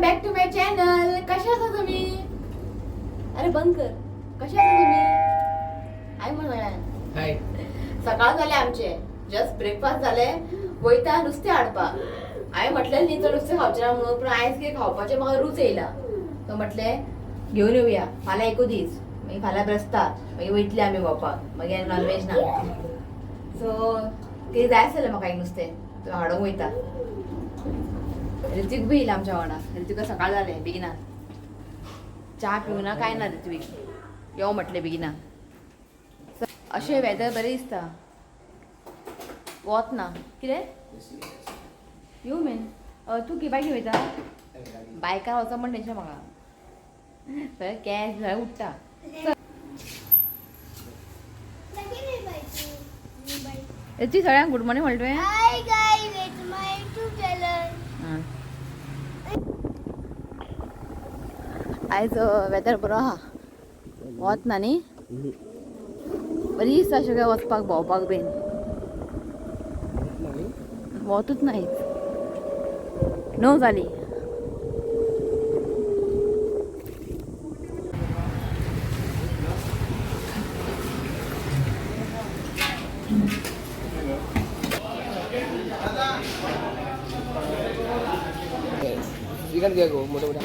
Back to my channel. कशे आसा तुम्ही? अरे बंद कर. कशे आसा तुम्ही? हाय म्हण सगळ्यांक. हाय. सकाळ जाले आमचे, जस्ट ब्रेकफास्ट जाले. वयता नुस्तें हाडपाक. हांवें म्हटलें न्ही चड नुस्तें खावचें ना म्हणून, पूण आयज कितें खावपाचें म्हाका रूच येयला. तो म्हटलें घेवन येवया. फाल्यां एकू दीस, मागीर फाल्यां ब्रेस्तार, मागीर वयतले आमी भोंवपाक, मागीर नॉनव्हेज ना. सो कितें जाय आसलें म्हाका एक नुस्तें, तो हाडूंक वयता. ऋत्विक बी येयला आमच्या वांगडा. ऋत्विका सकाळ जालें बेगिना च्या पिवना काय ना. ऋत्विक यो म्हटलें बेगिना. अशें वेदर बरें दिसता, वत ना कितें. यो मेन तूं की बायक वयता? बायकार वचप म्हण टेंशन म्हाका. सगळें केंस सगळें उडटा. ऋत्विक, सगळ्यांक गुड मॉर्निंग म्हणलें तुवें? Hi guys, it's my YouTube channel. आयज वेदर बरो आहा, वत ना न्ही. बरी दिसता अशें काय वचपाक भोंवपाक बीन. वतूच नाहीच. 9 जाली. चिकन घे गो मोठं मोठं.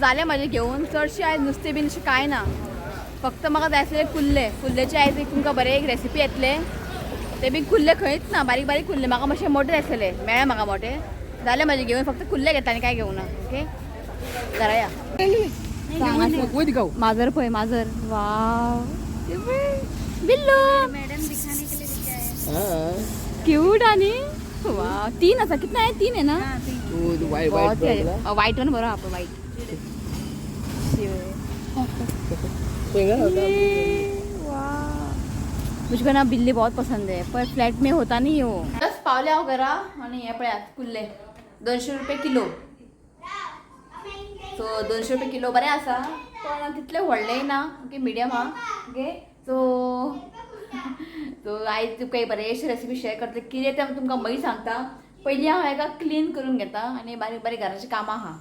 जालें म्हाजें घेवन. चडशें आयज नुस्तें बीन अशें कांय ना. फक्त म्हाका जाय आसलें कुल्ले. कुल्ल्याचे आयज एक तुमकां बरें एक रेसिपी येतले. ते बी कुल्ले खंयच ना, बारीक बारीक कुल्ले. म्हाका मातशे मोठे जाय आसलेले, मेळ्ळे म्हाका मोठे. जालें म्हाजें घेवन. फक्त कुल्ले घेतले आनी कांय घेवना. ओके, घरा या. वय दिखाऊ. माजर पळय, माजर. वाव, ते पळय. बिल्लू. मैडम दिखाने के लिए लेके आए. क्यूट. आणि वा, तीन असा. कितना आहे? तीन आहे ना? तू वाईट बहुत वाईट. वाईट वन बरो आपण वाईट. मुझको ना बिल्ली बहुत पसंद है, पर फ्लैट में होता नहीं हो. बस पावले हांव घरा. आणि हे पळयात कुल्ले, 200 रुपये किलो. सो 200 रुपये किलो बरें आसा, पण तितले व्हडलेय ना. ओके, मिडियम आहा. ओके, सो सो आयज तुमकां एक बरेंशी रेसिपी शेअर करतले. कितें तें तुमकां मागीर सांगता. पयलीं हांव हेका क्लीन करून घेता आनी बारीक बारीक घराचीं कामां आहा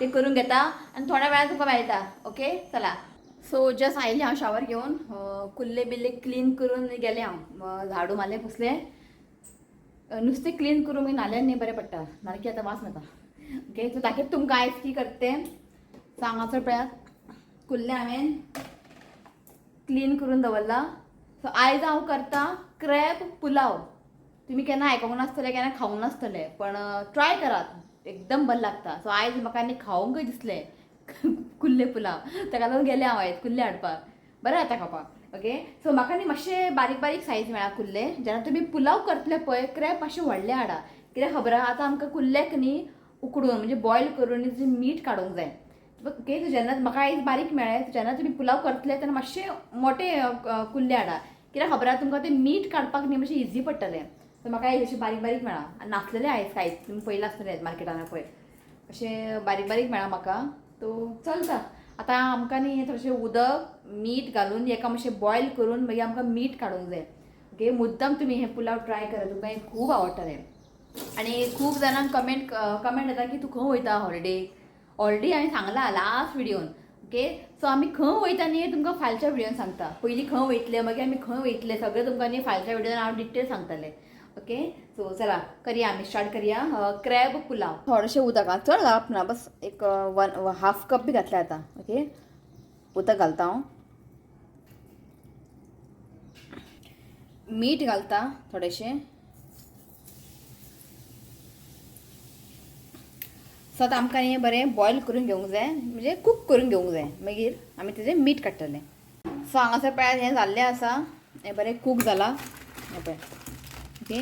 ते करून घेता आनी थोड्या वेळान तुमकां मेळटा. ओके, चला. सो जस्ट आयलें हांव शावर घेवन. कुल्ले बिल्ले क्लीन करून गेलें हांव. झाडू मारलें, पुसलें. नुस्तें क्लीन करून मागीर न्हाल्यार न्ही बरें पडटा, नाल्यार की आतां वास येता. ओके, सो दाखयता तुमकां आयज की करता तें. सो हांगासर पळयात, कुल्ले हांवें क्लीन करून दवरला. सो आयज हांव करता क्रॅब पुलाव. तुमी केन्ना आयकोंक नासतलें, केन्ना खावंक नासतलें, पण ट्राय करात, एकदम बरें लागता. सो आयज म्हाका आनी खावंकय दिसलें कुल्ले पुलाव, ताका लागून गेलें हांव आयज कुल्ले हाडपाक. बरें जाता खावपाक. ओके, सो म्हाका न्ही मातशे बारीक बारीक सायज मेळ्ळा कुल्ले. जेन्ना तुमी पुलाव करतले पळय, क्रॅब मातशे व्हडले हाडा. कित्याक खबर आहा, आतां आमकां कुल्ल्याक न्ही उकडून म्हणजे बॉयल करून न्ही मीठ काडूंक जाय. ओके, सो जेन्ना म्हाका आयज बारीक मेळ्ळें, जेन्ना तुमी पुलाव करतले तेन्ना मातशे मोठे कुल्ले हाडा. कित्याक खबर आहा, तुमकां ते मीठ काडपाक न्ही मातशें इजी पडटलें. सो म्हाका आयज अशें बारीक बारीक मेळ्ळा आनी नासलेले आयज कांयच. तुमी पयलें आसतलें मार्केटान पळय, अशें बारीक बारीक मेळ्ळा म्हाका. तो चलता. आतां आमकां न्ही थोडेशें उदक मीठ घालून हेका मातशें बॉयल करून मागीर आमकां मीठ काडूंक जाय. ओके, मुद्दम तुमी हें पुलाव ट्राय करा, तुमकां हें खूब आवडटलें. आनी खूब जाणांक कमेंट कमेंट येता की तूं खंय वयता हॉलिडे. ऑलरेडी हांवें सांगलां लास्ट व्हिडियोन. ओके, सो आमी खंय वयता न्ही तुमकां फालच्या व्हिडियोन सांगता. पयलीं खंय वयतले, मागीर आमी खंय वयतले, सगळें तुमकां न्ही फालच्या व्हिडियोन हांव डिटेल सांगतलें. ओके, सो चला करया, आमी स्टार्ट करया क्रॅब पुलाव. थोडेशें उदक आं, चड घालप ना, बस एक वन हाफ कप बी घातलें आतां. ओके, उदक घालता हांव. मीठ घालता थोडेशें. सो आतां आमकां हें बरें बॉयल करून घेवंक जाय, म्हणजे कूक करून घेवंक जाय. मागीर आमी तेजें मीठ काडटले. सो हांगासर पळयात, हें जाल्लें आसा. हें बरें कूक जालां, हें पळय. ओके,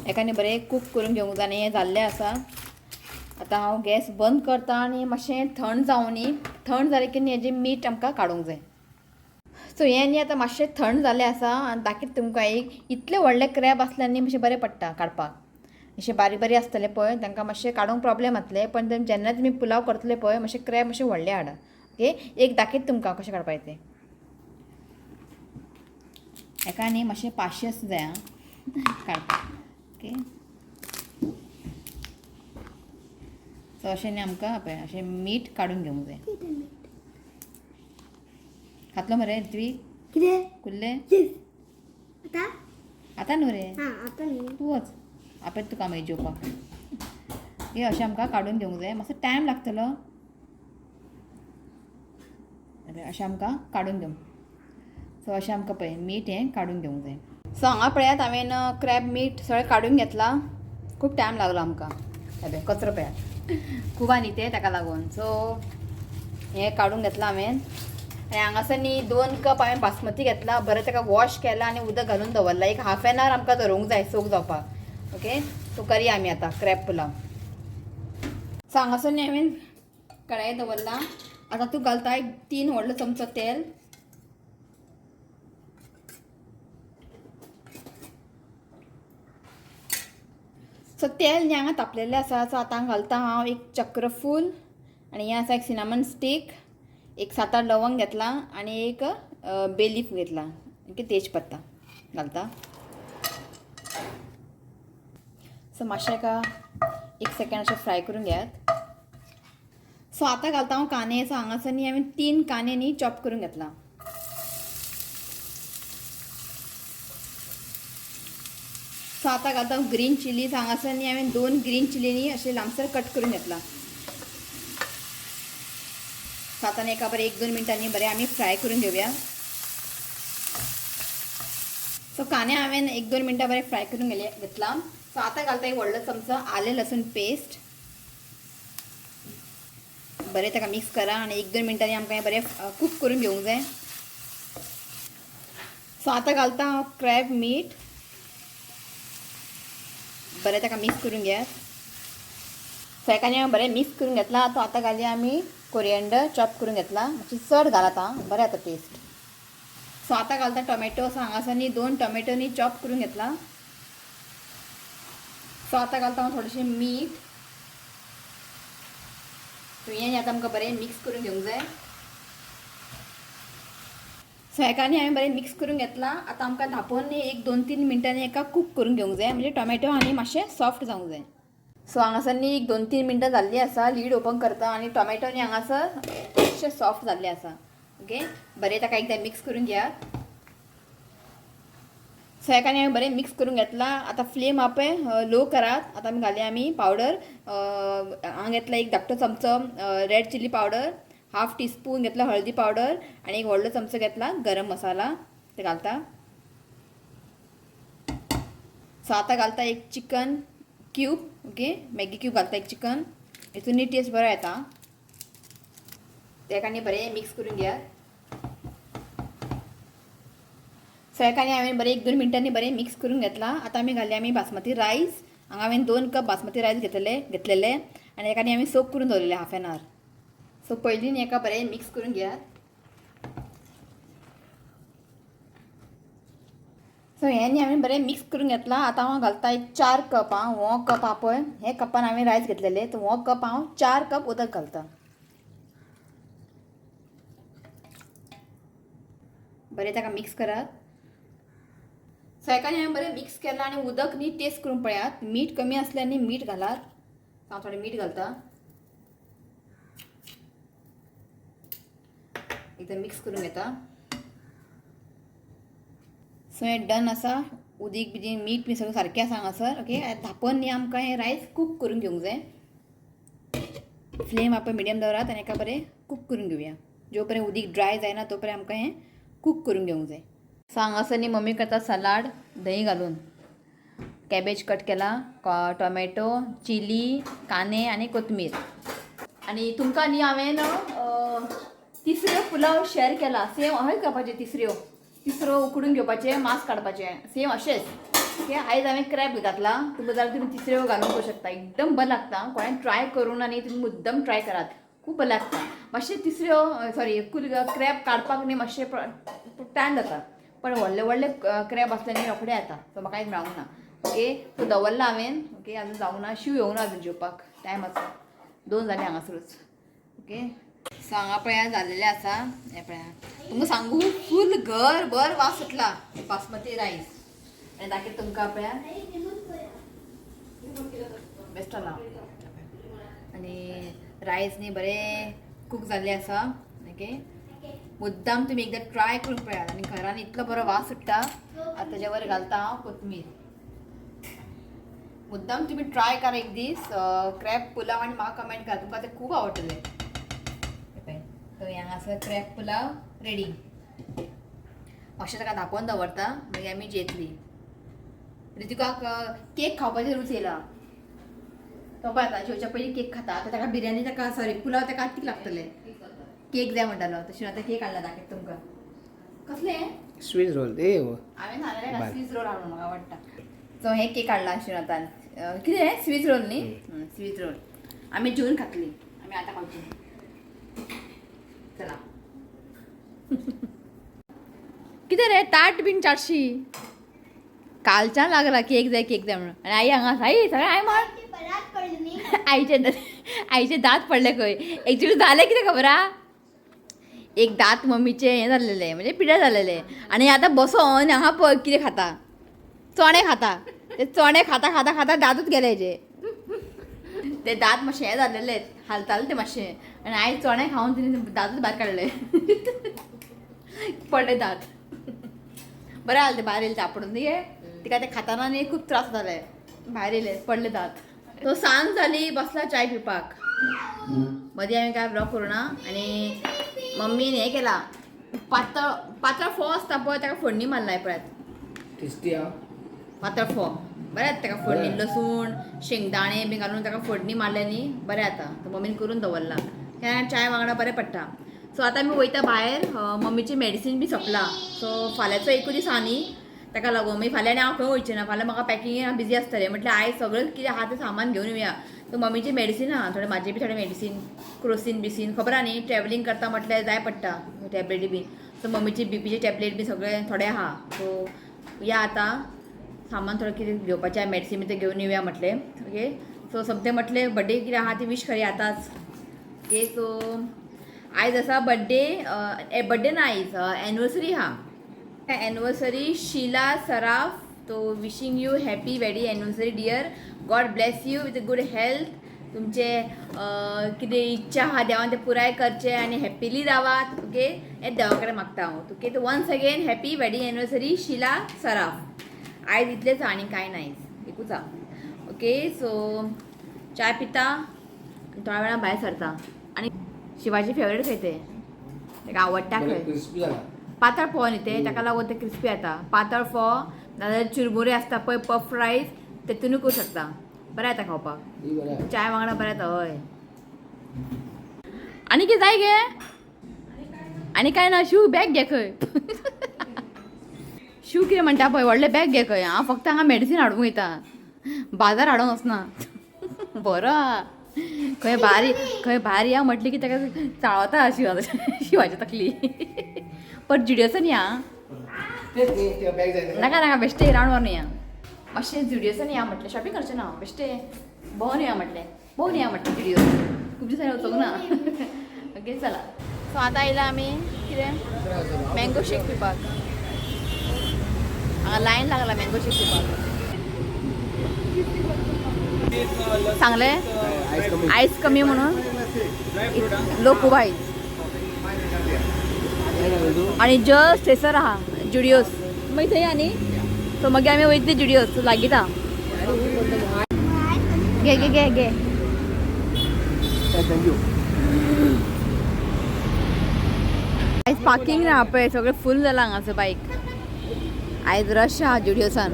हेका न्ही बरें कूक करून घेवंक जाय आनी हें जाल्लें आसा. आतां हांव गॅस बंद करता आनी मातशें थंड जावनी. थंड जालें की न्ही हेजें मीठ आमकां काडूंक जाय. सो हें न्ही आतां मातशें थंड जालें आसा आनी दाखयता तुमकां एक. इतलें व्हडलें क्रॅब आसल्यार न्ही मातशें बरें पडटा काडपाक. अशें बारीक बारीक आसतलें पळय, तांकां मातशें काडूंक प्रॉब्लेम जातलें. पण जेन्ना तुमी पुलाव करतले पळय, मातशें क्रॅब मातशें व्हडलें हाडा. ओके, एक दाखयता तुमकां कशें काडपाचें तें. हेका न्ही मातशें पाशयेंस जाय आं काडपाक. ओके. सो अशें न्ही आमकां पळय अशें मीठ काडून घेवंक जाय. खातलो मरे ऋत्वीक? कितें? कुल्ले. येस. आतां? आतां न्हू रे. हां, आतां न्ही. तूं वच, आपयत तुका मागीर जेवपाक. हे अशें आमकां काडून घेवंक जाय. मातसो टायम लागतलो. अशें आमकां काडून घेवंक. सो अशें आमकां पळय मीठ हें काडून घेवंक जाय. सो हांगा पळयात हांवें क्रॅब मीठ सगळें काडून घेतलां. खूब टायम लागलो आमकां. हें कचरो पळयात खूब आनी तें ताका लागून. सो हें काडून घेतलां हांवें. आनी हांगासर न्ही 2 कप हांवें बासमती घेतला. बरें ताका वॉश केला आनी उदक घालून दवरला. एक हाफ एन आवर आमकां धरूंक जाय सोक जावपाक. ओके, सो करया आमी आतां क्रॅब पुलाव. सो हांगासर न्ही हांवें कढाई दवरला. आतां तूं घालता एक 3 व्हडलो चमचो तेल. सो तेल न्ही हांगा तापलेलें आसा. सो आतां घालता हांव एक चक्रफूल आनी हें आसा एक सिनामन स्टीक, एक 7-8 लवंग घेतला आनी एक बेलीफ घेतला. ओके, तेजपत्ता घालता. सो मातशें एका 1 सेकेंड अशें फ्राय करून घेयात. सो आतां घालता हांव कांदे. सो हांगासर न्ही हांवें 3 कांदे न्ही चॉप करून घेतला. सो आतां घालता हांव ग्रीन चिली. हांगासर न्ही हांवें 2 ग्रीन चिली न्ही अशें लांबसर कट करून घेतला. सो आतां एका बरें 1-2 मिनटांनी बरें आमी फ्राय करून घेवया. सो कांदे हांवें 1-2 मिनटां बरें फ्राय करून घेतला. सो आतां घालता एक व्हडलो चमचो आलें लसूण पेस्ट. बरें ताका मिक्स करा आनी 1-2 मिनटांनी आमकां हें बरें कूक करून घेवंक जाय. सो आतां घालता हांव क्रॅब मीठ. बरें ताका मिक्स करून घेयात. सो एकाने हांवें बरें मिक्स करून घेतला. तो आतां घालया आमी कोरिएंडर चॉप करून घेतला. मातशी चड घालात आं, बरें जाता टेस्ट. सो आतां घालता टोमॅटो. सो हांगासर न्ही 2 टोमॅटो न्ही चॉप करून घेतला. सो आतां घालता हांव थोडेशें मीठ. सो हें आतां आमकां बरें मिक्स करून घेवंक जाय. सो एकाने हांवें बरें मिक्स करून घेतला. आतां आमकां धांपून न्ही एक 2-3 मिनटांनी एका कूक करून घेवंक जाय, म्हणजे टोमॅटो आनी मातशें सॉफ्ट जावंक जाय. सो हांगासर न्ही एक 2-3 मिनटां जाल्लीं आसा. लीड ओपन करता आनी टोमॅटो न्ही हांगासर मातशें सॉफ्ट जाल्लें आसा. ओके, बरें ताका एकदां मिक्स करून घेयात. सो एकाने हांवें बरें मिक्स करून घेतला. आतां फ्लेम आपय लो करात. आतां आमी घालया आमी पावडर. हांगा घेतला एक धाकटो चमचो red chilli powder, 1/2 teaspoon घेतला हळदी पावडर आनी एक व्हडलो चमचो घेतला गरम मसाला, ते घालता. सो आतां घालता एक chicken cube. Okay, Maggi cube घालता एक चिकन, हितून टेस्ट बरो येता. तेका आनी बरें मिक्स करून घेयात. सो एका आनी हांवें बरें 1-2 मिनटांनी बरें मिक्स करून घेतला. आतां आमी घालया आमी बासमती रायस. हांगा हांवें 2 कप बासमती रायस घेतलेले आनी एका आनी हांवें सोक करून दवरलेले हाफ एन आवर. सो पयलीं न्ही एका बरें मिक्स करून घेयात. सो हें न्ही हांवें बरें मिक्स करून घेतलां. आतां हांव घालता एक 4 कप. आं, हो कप आहा पळय, हे कपान हांवें रायस घेतलेले, तो हो कप हांव 4 कप उदक घालता. बरें ताका मिक्स करात. सो हेका न्ही हांवें बरें मिक्स केलां आनी उदक न्ही टेस्ट करून पळयात. मीठ कमी आसल्यार न्ही मीठ घालात. हांव थोडें मीठ घालता. एकदां मिक्स करून घेता. सो हें डन आसा. उदीक बी मीठ बी सगळें सारकें आसा हांगासर. ओके, धांपून न्ही आमकां हें रायस कूक करून घेवंक जाय. फ्लेम आपण मिडियम दवरात आनी एका बरें कूक करून घेवया. जो पर्यंत उदीक ड्राय जायना तो पर्यंत आमकां हें कूक करून घेवंक जाय. सो हांगासर न्ही मम्मी करता सलाड दही घालून. कॅबेज कट केला, टोमॅटो, चिली, कांदे आनी कोथमीर. आनी तुमकां न्ही हांवें तिसऱ्यो पुलाव शेअर केला. सेम अशेंच करपाचें. तिसरो उकडून घेवपाचें, मांस काडपाचें, सेम अशेंच. ओके, आयज हांवें क्रॅब घातला. तुमकां जाल्यार तुमी तिसऱ्यो घालून करूं शकता. एकदम बरें लागता. कोणें ट्राय करून आनी तुमी मुद्दम ट्राय करात, खूब बरें लागता. मातशें तिसऱ्यो सॉरी क्रॅब काडपाक न्ही मातशें टायम जाता, पण व्हडले व्हडले क्रॅब आसले न्ही रोखडे येता. सो म्हाका आयज मेळूंक ना. ओके, सो दवरला हांवें. ओके, अजून जावंक ना, शीव येवंक ना अजून जेवपाक, टायम आसा. 2 जाले हांगासरूच. ओके, सो हांगा पळया जाल्लेलें आसा. हें पळया, तुमकां सांगू फूल घर भर वास सुटला बासमती रायस. आनी दाखयता तुमकां पळया बेस्ट आला. आनी रायस न्ही बरें कूक जाल्लें आसा. ओके, मुद्दाम तुमी एकदां ट्राय करून पळयात. आनी घरान इतलो बरो वास सुट्टा. आतां ताज्या वयर घालता हांव कोथमीर. मुद्दाम तुमी ट्राय करा एक दीस क्रॅब पुलाव आनी म्हाका कमेंट करा, तुमकां तें खूब आवडटलें. सो हांगासर क्रॅब पुलाव रेडी. मातशें ताका धांपोवन दवरता, मागीर आमी जेतली. ऋतिकाक केक खावपाची रूच येयला. तो पळय आतां जेवच्या पयलीं केक खाता. आतां ताका बिरयानी, ताका सॉरी पुलाव ताका आत्तीक लागतले. केक जाय म्हणटालो, तशें आतां केक हाडला. दाखयता तुमकां कसलें. स्वीस रोल ते. हांवें सांगलें ना. बरें. स्वीस रोल हाडून म्हाका आवडटा. सो हे केक हाडला शिवनाथान. कितें हें स्वीस रोल न्ही? स्वीस रोल आमी जेवन खातली. आमी आतां खावची. चला, कितें रे ताट बीन चारशी कालच्यान लागला केक जाय केक जाय म्हणून. आनी आई हांगा आसा. आई सगळें आई मार. बरात पडली न्ही. आईचे आईचे दांत पडले खंय. एक्चुली जालें कितें खबर आहा, एक दांत मम्मीचे हें जाल्लेलें, म्हणजे पिड्यार जाल्लेलें. आनी आतां बसोन हांगा पळय कितें खाता, चणे खाता. ते चणे खाता खाता खाता दांतूच गेले हेजे. ते दांत मातशे हें जाल्लेले, हालताले ते मातशे. आनी आई चणे खावन तिणें दांतूच भायर काडले, पडले दांत. बरें जालें ते भायर येयले तापडून न्ही. तिका ते खाताना न्ही खूब त्रास जाले, भायर येयले पडले दांत. तो सांज जाली, बसला चाय पिवपाक. मदीं हांवें काय ब्लॉग करूं ना. आनी मम्मीन हें केला, पातळ पातळ फोव आसता पळय, ताका फोडणी मारला पळयात. टेस्टी हा. पातळ फोव बरें जाता ताका फोडणी, लसूण शेंगदाणे बी घालून ताका फोडणी मारले न्ही, बरें जाता. तो मम्मीन करून दवरला, त्या चाय वांगडा बरें पडटा. सो आतां आमी वयता भायर. मम्मीची मेडिसीन बी सोंपला. सो फाल्यांचो एकूच दीस आहा न्ही, ताका लागून मागीर फाल्यां आनी हांव खंय वयचें ना. फाल्यां म्हाका पॅकिंग बिजी आसतलें. म्हटल्यार आयज सगळें कितें आहा तें सामान घेवन येवया. सो मम्मीची मेडिसीन आहा थोडें, म्हाजें बी थोडें मेडिसीन, क्रोसीन बिसीन खबर आहा न्ही, ट्रॅवलिंग करता म्हटल्यार जाय पडटा टॅबलेटी बी. सो मम्मीची बीपीची टॅबलेट बी सगळें थोडें आहा. सो या आतां सामान थोडें कितें घेवपाचें आहा, मेडिसीन बी तें घेवन येवया म्हटलें. ओके, सो सोमतें म्हटलें बड्डे कितें आहा ती विश करया आतांच. ओके, सो आयज आसा बड्डे, बड्डे ना आयज एनिवर्सरी आहा. एनिवर्सरी शीला सराफ. तो wishing you happy wedding anniversary dear. God bless you with good health. तुमचे कितें इच्छा आहा देवान ते पुराय करचे आनी हॅपिली रावात. ओके, हें देवा कडेन मागता हांव. ओके, तो once again happy wedding anniversary Sheela Saraf. आयज इतलेंच आनी कांय ना, आयज एकूच आहा. ओके, सो चाय पिता आनी थोड्या वेळान भायर सरता. आनी शिवाजी फेवरेट खंय तें, ताका आवडटा खंय. क्रिस्पी जाला. पातळ फोव न्ही ते, ताका लागून ते क्रिस्पी जाता. पातळ फोव नाजाल्यार चुरमुरे आसता पळय, पफ रायस, तेतूनय करूं शकता. बरें जाता खावपाक. ही बरें आहा. चाय वांगडा बरें जाता. हय, आनी कितें जाय गे? आनी कांय ना. शू बॅग घे खंय. शू कितें म्हणटा पळय, व्हडलें बॅग घे खंय. हांव फक्त हांगा मेडिसीन हाडूंक वयता, बाजार हाडूंक वचना. बरो आहा. खंय भायर खंय भायर या म्हटलें की ताका चाळवता शिवाची तकली. पर जुडियोसान या. तेच न्ही ते बॅग जाय. नाका नाका, बेश्टे राउंड मारून या मातशें. जुडियोसान या म्हटलें, शॉपिंग करचें ना, बेश्टे भोंवन या म्हटलें, भोंवन या म्हटलें जुडियो. खूब दिसांनी वचूंक ना. ओके, चला. सो आतां आयला आमी कितें मँगो शेक पिवपाक. हांगा लायन लागला मँगो शेक पिवपाक. सांगलें. आयस कमी. आयस कमी म्हणून लोक खूब आयज. आनी जस्ट थंयसर आहा जुडियोस, मागीर थंय आनी सो मागीर आमी वयतली जुडियोस लागींच आहा. घे घे घे घे. Thank you. आयज पार्किंग ना पळय, सगळें फूल जालां हांगासर बायक. आयज रश आहा जुडियोसान.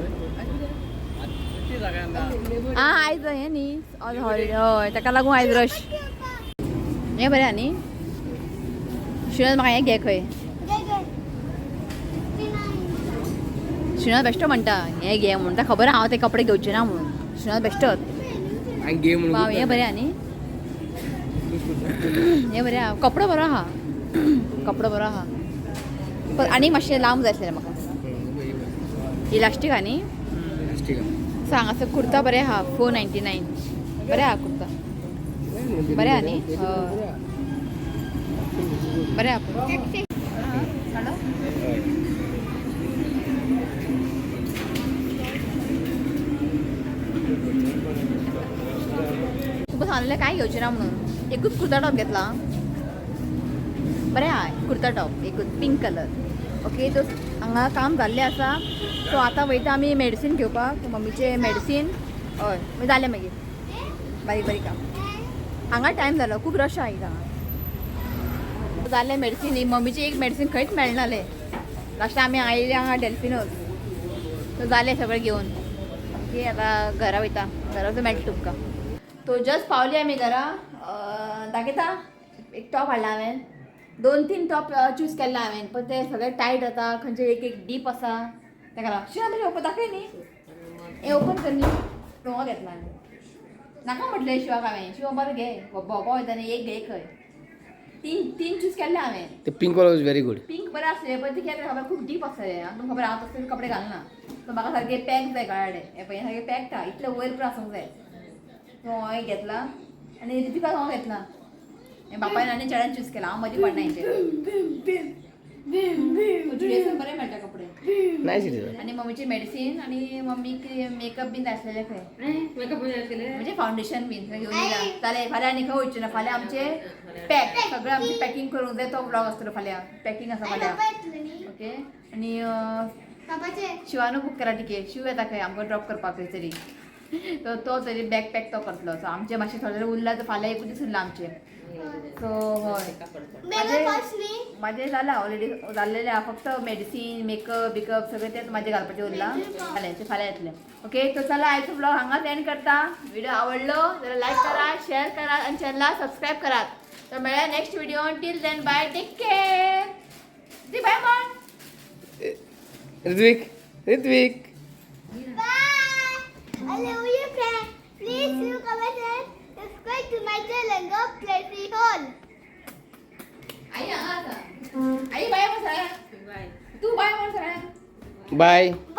आं, आयज हें न्ही हॉलिडे. हय, ताका लागून आयज रश. हें बरें आहा न्ही श्रीनाथ? म्हाका हें घे खंय. घे घे. 59. श्रीनाथ बेश्टो म्हणटा हें घे म्हणून, ताका खबर आहा हांव ते कपडे घेवचे ना म्हणून. श्रीनाथ बेश्टोच. आनी घे म्हणून. वाव, हें बरें आहा न्ही? हें बरें आहा. कपडो बरो आहा, कपडो बरो आहा, पण आनीक मातशें लांब जाय आसलें म्हाका. इलास्टीक आहा न्ही? ठीक आहे. सो हांगासर कुर्ता बरें आहा, 499. बरें आहा कुर्ता. बरें आहा न्ही? हय, बरें आहा पूण. हय. तुका सांगलें कांय घेवचें ना म्हणून, एकूच कुर्ता टॉप घेतला. बरें आहा कुर्ता टॉप एकूच, पिंक कलर. ओके, तो हांगा काम जाल्लें आसा. सो आतां वयता आमी मेडिसीन घेवपाक, मम्मीचें मेडिसीन. हय, मागीर जालें, मागीर बारीक बारीक काम. हांगा टायम जालो, खूब रश आहा हांगा. जालें मेडिसीन. मम्मीची एक मेडिसीन खंयच मेळनालें. लास्ट आमी आयले हांगा डेल्फिनोज. सो जालें सगळें घेवन. ओके, आतां घरा वयता, घरा वचून मेळटा तुमकां. तो जस्ट पावली आमी घरा. दाखयता, एक टॉप हाडला हांवें. दोन तीन टॉप चूज केल्ले हांवें, पण ते सगळे टायट जाता, खंयचे एक एक डीप आसा. ताका लागून शिवा मातशें ओपन दाखय न्ही, हें ओपन कर न्ही. तो घेतला हांवें. नाका म्हटलें शिवाक हांवें, शिवा बरें घे, भोंवपा वयता न्ही, एक घे खंय. तीन तीन चूज केल्ले हांवें. ते pink was very good. Pink बरें आसलें, पण ते कितें खबर, खूब डीप आसलें. आनी तुमकां खबर, हांव तसले कपडे घालना. सो म्हाका सारकें पॅक जाय गळ्याडे, हें पळय सारकें पॅक इतलें वयर पण आसूंक जाय. सो हांवें घेतला आनी रितिका हांव घेतला. हें बापायन आनी चेड्यान चूज केला, हांव मदीं पडना हेचेर. जुलियसान बरें मेळटा कपडे. Nice it is. आनी मम्मीची मेडिसीन आनी मम्मीक मेकअप बीन जाय आसलेलें खंय, मेकअप म्हणजे फावंडेशन बीन सगळें घेवन येयला. जालें, फाल्यां आनी खंय वयचें ना. फाल्यां आमचें पॅक सगळें, आमचें पॅकिंग करूंक जाय. तो व्लॉग आसतलो फाल्यां, पॅकिंग आसा फाल्यां. पप्पा येतलो न्ही? ओके, आनी पापाचे शिवानू बूक करा टिकेट. शिव येता खंय आमकां ड्रॉप करपाक खंय तरी. तो तो तरी बॅग पॅक तो करतलो. सो आमचें मातशें थोडें उरलां, तर फाल्यां एकूच दीस उरलां आमचें. सो हय. मेकअप फर्स्ट न्ही? म्हाजें जालां, ऑलरेडी जाल्लेलें आहा. फक्त मेडिसीन, मेकअप बिकअप सगळें तेंच म्हाजें घालपाचें उरलां. फाल्यांचें फाल्यां येतलें. ओके, तर चला, आयचो ब्लॉग हांगाच एंड करता. व्हिडिओ आवडलो जाल्यार लायक करा, शेअर करा आनी चॅनलाक सबस्क्रायब करात. तर मेळ्या next video. Till then, bye, take care. दी बाय म्हण. Ritwik, Ritwik. Bye. I love you, friend. Please do comment and subscribe to my channel. God bless you all. आई हांगा आसा. आई, बाय म्हण सगळ्यांक. बाय. तूं बाय म्हण सगळ्यांक. बाय. Bye.